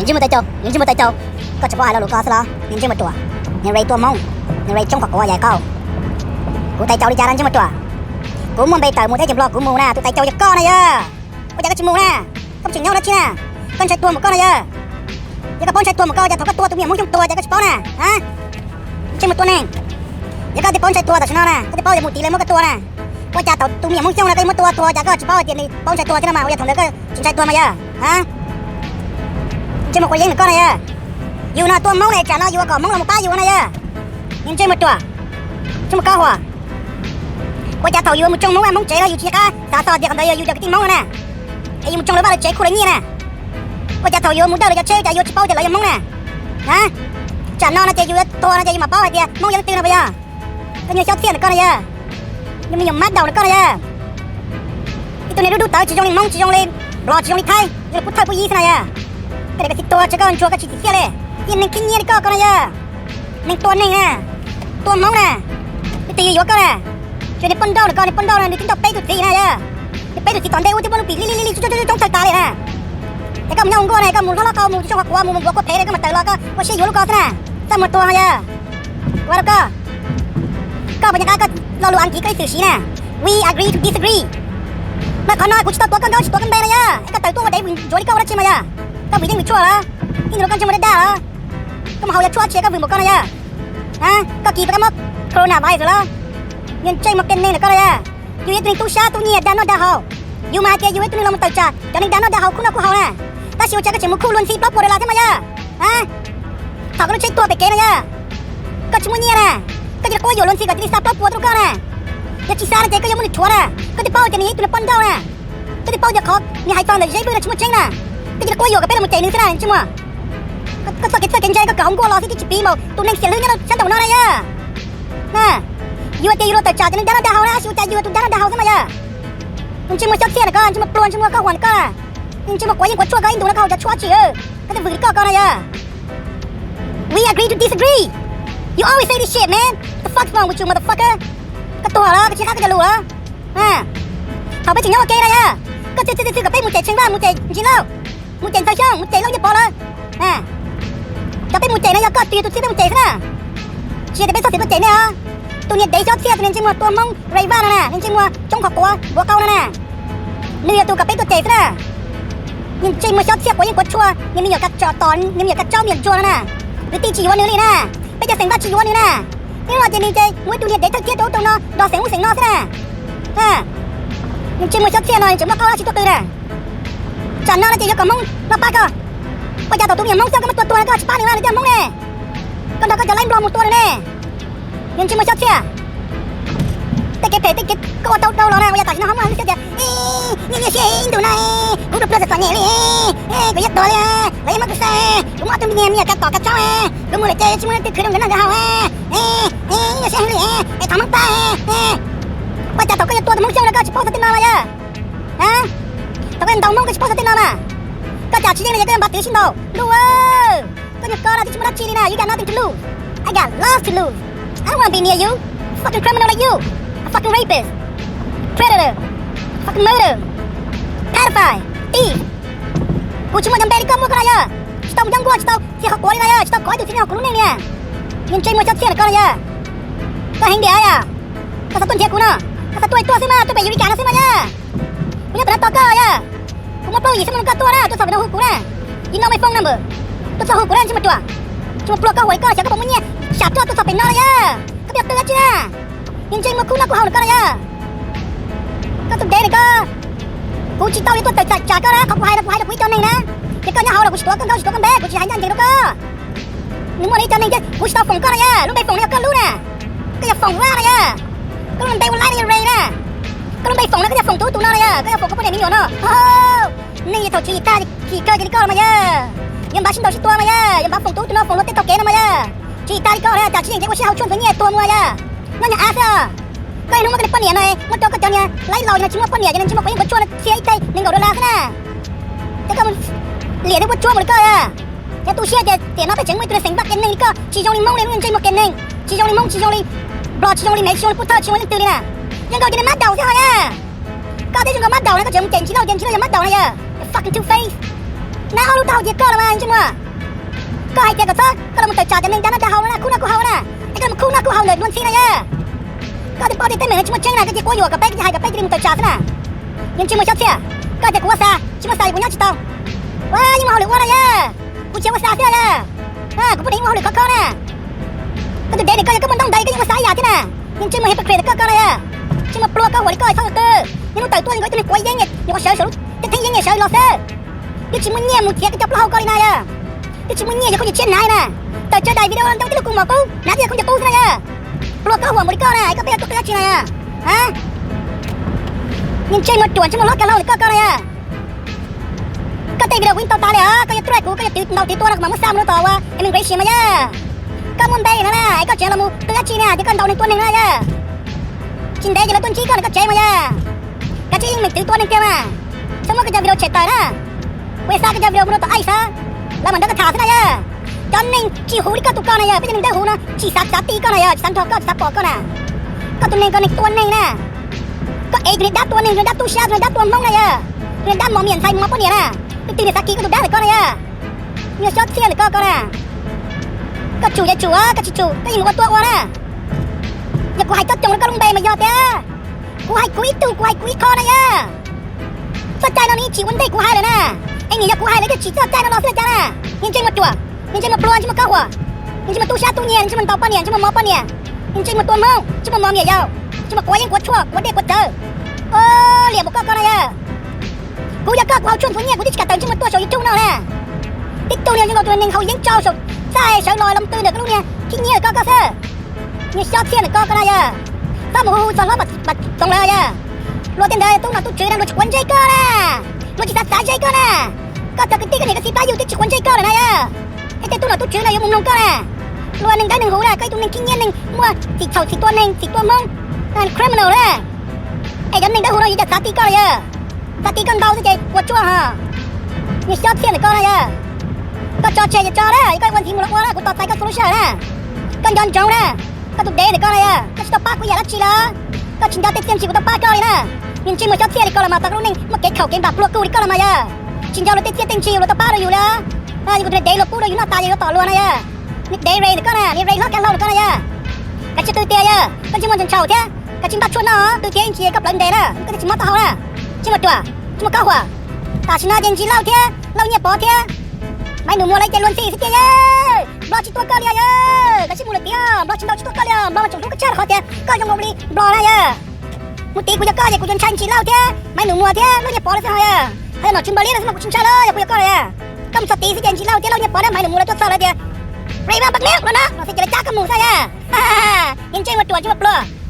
Ntsej muag tais caus, niag ntsej muag tais caus, koj tsis paub hais lo lus ko xwb los? Niag ntsej muag ruam, niag racist tuaj Hmoob, niag racist coob qhov quav yais qau. Kuv tais caus li cas niag ntsej muag ruam? Kuv muaj npe tawm mus teb chaws Nplog kuv mus na, tus tais caus yog koj na yog. Ua cas koj tsis mus na? Koj puas tseem nyob dab tsi na? Koj ntshai tuag mus koj na yog. Yog koj paub ntshai tuag mus koj, ua cas thaum koj tua tus me nyuam Hmoob Xyooj tuag cas koj tsis paub na? Ntsej muag tuag neeg. Yog koj twb paub ntshai tuag tam sim no na, koj twb paub tias mus tid lawv muab koj tua na, ua cas thaum tus me nyuam Hmoob Xyooj no koj yuav muab tua tuag cas koj tsis paub tias nws paub ntshai tuag thiab no mas ua cas thaum ntawd koj tsis ntshai tuag mas yog? Ntsej muag quav yeeb ntawm koj na yog. Yus no tua Hmoob ne, tsam no yus ua kom Hmoob los mus pab yus no yog. Niag ntsej muag ruam, ntsej muag kab huam. Ua cas thaum yus mus tsoo Hmoob vaj Hmoob tsev los yus tsis qab xav txog tias qhov ntawd yog yus cov kwv tij Hmoob no na, es yus mus tsoo lawv vaj lawv tsev khu lawv nyiaj na? Ua cas thaum yus mus dawj lawv cov tsheb ua cas yus tsis paub tias lawv yog Hmoob na? Tsam no no ces yus yuav tuag no ces yus mam paub hais tias Hmoob yog leej twg no puas yog? Koj nyuag xyob txhiaj ntawm koj na yog. Yog me nyuam mab daum ntawm koj na yog. Ib tug niag dub dub tawv tsis zoo li Hmoob, tsis zoo li Nplog, tsis zoo li Thaib, zoo li pub thawj pub yib xwb na yog. Koj niam koj txiv tuag tsis koj ntsuag koj tsis txim txiaj li. Ib neeg khib nyiab li koj koj na yog. Neeg tua neeg na, tua Hmoob na. Leej twg yuav yuav koj na? Tsuas niag poj nrauj ntawm koj, niag poj nrauj no nws twb nrauj peb tug txiv na yog. Niag peb tug txiv tom ntej ub twb muab lub pim li li li li coob coob tawg tas li na. Es koj mus nyob ua nkuaj na, koj mus hlob hlob qau mus tsis zoo qhov quav mus mus npuav kua phev na, koj mam tawm los koj ua siab yuav lub ko xwb na. Txaj muag tuag yog. Ua rau koj, koj puas nco qab koj lo lus Askiv koj ib txwm siv na, we agree to disagree. No qhov no kuv tsis tau tuav koj nkauj tsis tuav koj npe no yog, es koj tawm tuaj ua dev vwm ntsuav li koj ua dab tsi mas yog? Koj vwm yeej vwm tshuaj los? Ib ntus koj ntsej muag daj daj los? Koj mus haus yog tshuaj tsis koj vwm npaum koj no yog? Koj kis rau koj muab coronavirus los? Niag ntsej muag qia neeg ntawm koj no yog. Yus yog ib tug neeg tub sab tub nyiag dag noj dag haus. Yus mas hais tias yus yog ib tug neeg los mus tawm tsam cov neeg dag noj dag haus khuj noj khuj haus na. Tab sis ua cas koj tseem mus khuj luag ntxhi plaub puas dollar thiab mas yog? Thaum koj lub tsheb tuag pem kev no yog, koj tsis muaj nyiaj na, koj cia li quab yuam luag ntxhi kom cia li xa plaub puas tuaj rau koj na. Yog tsis xa no ces koj yuav muab nws rhuav na. Koj twb paub tias nws yog ib tug niag poj nrauj na. Koj twb paub tias qhov nws hais txog ntawm Zeb Vwj no tsis muaj tseeb na. Koj cia li quab yuam kom peb los mus cem nws xwb na ntsej muag. Koj txoj kev txawj kev ntse koj kawm hauv nkuaj los xwb twb tsis piv npaum tus neeg xiam hlwb nyob rau sab nraum no na yog. Yus hais tias yus los tawm tsam cov neeg dag noj dag haus na, tab sis ua cas yus yog tus dag noj dag haus xwb mas yog? Ntsej muag xyob txhiaj ntawm koj, ntsej muag pluag, ntsej muag koj huam ntawm koj, ntsej muag quav yeej quav tshuaj koj ib ntus no koj haus cov tshuaj tsis, koj twb vwm li koj ko no yog. We agree to disagree. You always say this shit, man. The fuck's wrong with you, motherfucker? Koj tuag los koj tsis qab koj cov lus los? Thaum peb tseem nyob ua ke no yog, koj txhwj txhwj txhwj kom peb mus cem Tsheej Vaj, mus cem Ntsis Lauj, mus cem Ntxawg Xyooj, mus cem Lauj Nyiaj Pov lawm. Cov peb mus cem no yog koj tus yug tus txib peb mus cem xwb na. Tsis yog tias peb txhob txwm tuaj cem nej os. Tus niag dev xyob txhiaj, tus niag ntsej muag tua Hmoob Ray Vaj no na, niag ntsej muag coob qhov quav npuav qau no na, nws yog tus kom peb tuaj cem xwb na. Niag ntsej muag xyob txhiaj quav yeej quav tshuaj, niag me nyuam ka tsom tos, niag me nyuam ka tsaub me nyuam ntsuag no na, kwv tij tsis yuav nws li na, peb cov xeem Vaj tsis yuav nws na. Neb los ces nws ces mus ib tug niag dev thawj thiab rau ub rau no nrog xeem ub xeem no xwb na. Niag ntsej muag xyob txhiaj no tseem muaj qauj dab tsi tuaj qw na. Tsam no no ces yuav kom Hmoob los pab koj. Ua cas thaum tus me nyuam Hmoob xyob koj muab tua tuag no koj tsis pab nws, nws twb yog Hmoob ne. Koj nrog koj cov laib Nplog mus tua nws ne. Niag ntsej muag xyob txhiaj. Tej kev phem tej kev koj ua tau dhau los na, ua cas tam sim no ho muaj lub siab tias, nyiaj nyiaj siab ib ntus no kuv dua plawg txom txom nyem li, kuv yuav tuag li, lawv yuav muab kuv xeeb, kuv muaj ob tug me nyuam ka tom ka tsaub, kuv mus lawm ces tsis muaj leej twg khwv rau nkawd noj nkawd haus. Nyiaj nyiaj siab heev li, es thov Hmoob pab. Ua cas thaum koj yuav tua tus Hmoob Xyooj no koj tsis paub txog tej no mas yog? Thaum koj yuav ntaus Hmoob koj tsis paub txog tej no mas. Koj cas tsis yeej no ces koj yuav npav twv sib ntaus. Ntuj, koj nyuag ko no twb tsis muaj dab tsi li na, you got nothing to lose. I got lots to lose. I don't wanna be near you. Fucking criminal like you. A fucking rapist. Predator. Fucking murder. Pedophile. Thief. Kuv tsis muaj cov npe li koj muaj koj no yog. Tsis tau mus nyob nkuaj, tsis tau txia qhov quav li no yog, tsis tau kov ib tug txiv neej hauv kuv lub neej li. Niag ntsej muag xyob txhiaj ntawm koj no yog. Koj heev tiag yog. Koj xav tuaj nrhiav kuv no, koj xav tuaj li tuaj xwb mas, tuaj pem Eureka no xwb mas yog. Kuv nyob pem no tos koj yog. Kuv muab plaub yim xwb mas koj tuaj na, tuaj txog pem no hu kuv na. You know my phone number. Tuaj txog hu kuv na ntsej muag ruam. Ntsej muag pluag koj huam li koj xyov koj puas muaj nyiaj sam roj tuaj txog pem no na yog. Koj pheej qw dab tsi na? Niag ntsej muag khuj noj khuj haus ntawm koj na yog. Koj tus dev na koj. Kuv tsis tau li tuaj tawm tsam koj na, qhov kuv hais no kuv hais rau kuv ib co neeg na. Ces koj nyob hauv los kuv tsis tuav koj nkauj tsis tuav koj npe, kuv tsis hais ncaj ncees rau koj. Nws muaj ib co neeg thiab kuv tsis tau foom koj na yog, lub npe foom no yog koj lub na. Koj yog foom vaj na yog. Koj lub npe ua laib no yog Ray na. Koj lub npe foom no koj yog foom tus ub tus no na yog, koj yog foom koj poj niam me nyuam no. Nej thaum tswv yim tag chim kawg cia li koj los mas yog. Yuav npav sib ntaus sib tua mas yog, yuav npav foom tus ub tus no foom luag tej tau kev no mas yog. Tswv yim tag li koj na, cas tsis yeem ua siab hauv tshuaj ntxuav nyiaj tuag mus yog. Nyob nyuag av xwb. Koj yeej hnub muab koj niag poj niam no muab rau koj cov niag laib laus, niag tsis muaj poj niam, niag tsis muaj quav yeej quav tshuaj no txhia ib teg nees nkaum dollar xwb na. Ces koj liam thiab vuab tsuab mus li koj. Yog tu siab tias tiam no peb tseem muaj ib tug neeg xeem Vaj qias neeg li koj, tsis zoo li Hmoob li lub ntsej muag qias neeg, tsis zoo li Hmoob, tsis zoo li Nplog, tsis zoo li Mev, tsis zoo li Pub Thawj, tsis zoo li leej twg li na. Zoo nkaus cov niag mab daum xwb ho na. Koj twb zoo nkaus mab daum na, koj tseem mus cem Ntsis Lauj, ces Ntsis Lauj yog mab daum na yog. Fucking two face. Nab ob lub taub hau tias koj los mas Ntsej Muag. Koj hais tias kom txhob koj los tawm tsam cov neeg dab no dag hau no na, khub noj khub haus na, es koj los khub noj khub haus ntawm luag ntxhi na yog. Koj twb paub tias teeb meem no tsis muaj tseeb na, koj cia kuab yuam kom peb cov hais kom peb cia li mus tawm tsam xwb na. Yog Ntsej Muag Xyob Txhiaj, koj tias kuv ua xa, tsis muaj xa kuv nyob tsis tau. Ua yeej muaj hauj lwm ua na yog. Kuv tsis ua xa xwb yog. Kuv poj niam muaj hauj lwm khov kho na. Koj tus dev ntawm koj yog koj muaj ntaub ntawv koj yeej ua xa ib yam thiab na. Yog Ntsej Muag Hypocrite koj koj na yog. Ntsej Muag Pluag koj huam li koj txhob ua qw. Nyob hnub tawm tuaj zoo nkaus ib tug neeg quav yeeb nyuam qhuav sawv saum lub teb theeb yeeb nyuam sawv los xwb. Twb tsis muaj nyiaj mus txiav koj cov plaub hau koj li na yog. Twb tsis muaj nyiaj yog khaub ncaws tshiab hnav na. Tawm tsawg daim video los ntawm tib lub kua muam qub hnav tib yam khaub ncaws qub xwb na yog. Pluag koj huam npaum li koj na es koj pheej yuav tuaj qhia dab tsi na yog. Yog Ntsej Muag Ruam Ntsej Muag Hlob Kab Laug ntawm koj koj na yog. Koj tej video kuv yeej tau tas li os, koj yuav tuaj kuv koj yuav twv ntaus twv tua no kuv mam muab xa mus rau tom ua immigration mas yog. Koj muaj npe li no na es koj tseem los mus twv dab tsi na tias koj ntaus neeg tua neeg na yog. Tsis ntev ces lawv tuaj ntsib koj ntawm koj tsev mas yog. Kav tsij yeej meem twv tua neeg tiag mas. Txhob muab koj cov video tshem tawm na. Kuv yuav xa koj cov video mus rau tom ICE xwb, lawv mam nrog koj tham xwb na yog. Cov neeg tsis huv li koj tus koj na yog, peb cov neeg dawb huv no tsis xav txav ti koj na yog, tsis xav nrog koj, tsis xav pom koj na. Koj tus neeg koj neeg tua neeg na. Koj ev tus niag dab tua neeg, tus niag dab tub sab, tus niag dab tua Hmoob na yog, tus niag dab mos miam ntxhais mos poj niam na. Leej twg niag xav kis koj tus dab ntawm koj na yog. Nyuag Xyob Txhiaj ntawm koj koj na. Koj tsum ces tsum, koj tsis tsum koj yeej mus ua tuaj ua na. Yog kuv hais coob coob rau koj lub npe mas yog tias kuv hais kuv ib tug, kuv hais kuv ib qho na yog. Txoj cai no nws yeej tsis ua ntej kuv hais lawm na. Es nws yog kuv hais lawm thiaj tsim txoj cai no los xwb los cas na. Yog Ntsej Muag Ruam, yog Ntsej Muag Pluag, Ntsej Muag Kab Huam, yog Ntsej Muag tub sab tub nyiag, Ntsej Muag ntaus poj niam, Ntsej Muag mos poj niam, yog Ntsej Muag tua Hmoob, Ntsej Muag mos miam yaus, Ntsej Muag quav yeeb quav tshuaj, quav dej quav cawv. Liam npaum koj koj na yog. Kuv yog koj kuv haus tshuaj ntxuav nyiaj kuv twb tsis kam tawm Ntsej Muag tuaj saum YouTube no na. Tib tug niag zoo nkaus tus neeg haus yeeb tsau saum txaj sawv los los twg ntawm koj lub niag khib nyiab ntawm koj koj xwb. Nyuag Xyob Txhiaj ntawm koj koj na yog. Txhob mus hu hu txog hlob Vam Txoov lawv yog. Luag tej ntawd tub nom tub tswv na luag tsis quav ntsej koj na. Luag tsis xav xav ze koj na. Koj cov kwv tij koj niam koj txiv pab yug twb tsis quav ntsej koj lawm na yog. Es tej tub nom tub tswv na yuav mus mloog koj na. Luag neeg dawb neeg huv na, koj ib tug neeg khib nyiab neeg muaj txim txhaum txim tua neeg txim tua Hmoob, criminal na. Es cov neeg dawb huv no yuav cas xav ti koj na yog. Xav ti koj ntau xwb ces puas tsuaj ho. Nyuag Xyob Txhiaj ntawm koj na yog. Koj tso tseg ces tso na, yog koj ua ntxiv mus los ua na, kuv tos txais koj solution na. Koj nco ntsoov na, koj tus dev ntawm koj na yog, koj tsis tau pab kuv ib yam dab tsi li. Koj tsis nco tej txiaj ntsig kuv tau pab koj li na. Yog Ntsej Muag Xyob Txhiaj li koj los mas tau koj lub neej muaj kev khaum kev npam pluag kuj li koj los mas yog. Tsis nco luag tej txiaj tej ntsig uas luag tau pab rau yus li. Yog kuv tus dev luag pub rau yus noj tas ces yuav tom luag na yog. Niag dev Ray ntawm koj na, niag Ray hlob Kab Laug ntawm koj na yog. Kav tsij qw tias yog koj ntsej muag ntshau ntshau thiab, kav tsij npaj tshuaj noj, qw tias ib ntsis koj plawv ntes na, koj thiaj tsis mob taub hau na. Ntsej Muag Ruam, Ntsej Muag Kab Huam. Tam sim no ces Ntsis Lauj thiab Lauj Nyiaj Pov thiab Maiv Nus Muas lawv ces luag ntxhi xwb tiag yog. Nplog tsis tua koj li yog. Kav tsij mus lawm tiag, Nplog tsis ntaus tsis tua koj li, Nplog mas tseem hlub koj tshaj qhov tias koj zoo nkaus li Nplog na yog. Mus tid kuv yog koj ces kuv yuav ntshai Ntsis Lauj thiab Maiv Nus Muas thiab Lauj Nyiaj Pov lawv xwb no yog. Hos yog nom tswv Npawg Liab lawv xwb mas kuv tsis ntshai lawm, yog kuv yog koj na. Koj mus txog tid xwb ces Ntsis Lauj thiab Lauj Nyiaj Pov thiab Maiv Nus Muas lawv tuaj txog lawv tias Ray Vaj Npaj Miab no no no xwb ces lawv cab koj mus xwb yog. Yog Ntsej Muag Ruam Ntsej Muag Pluag.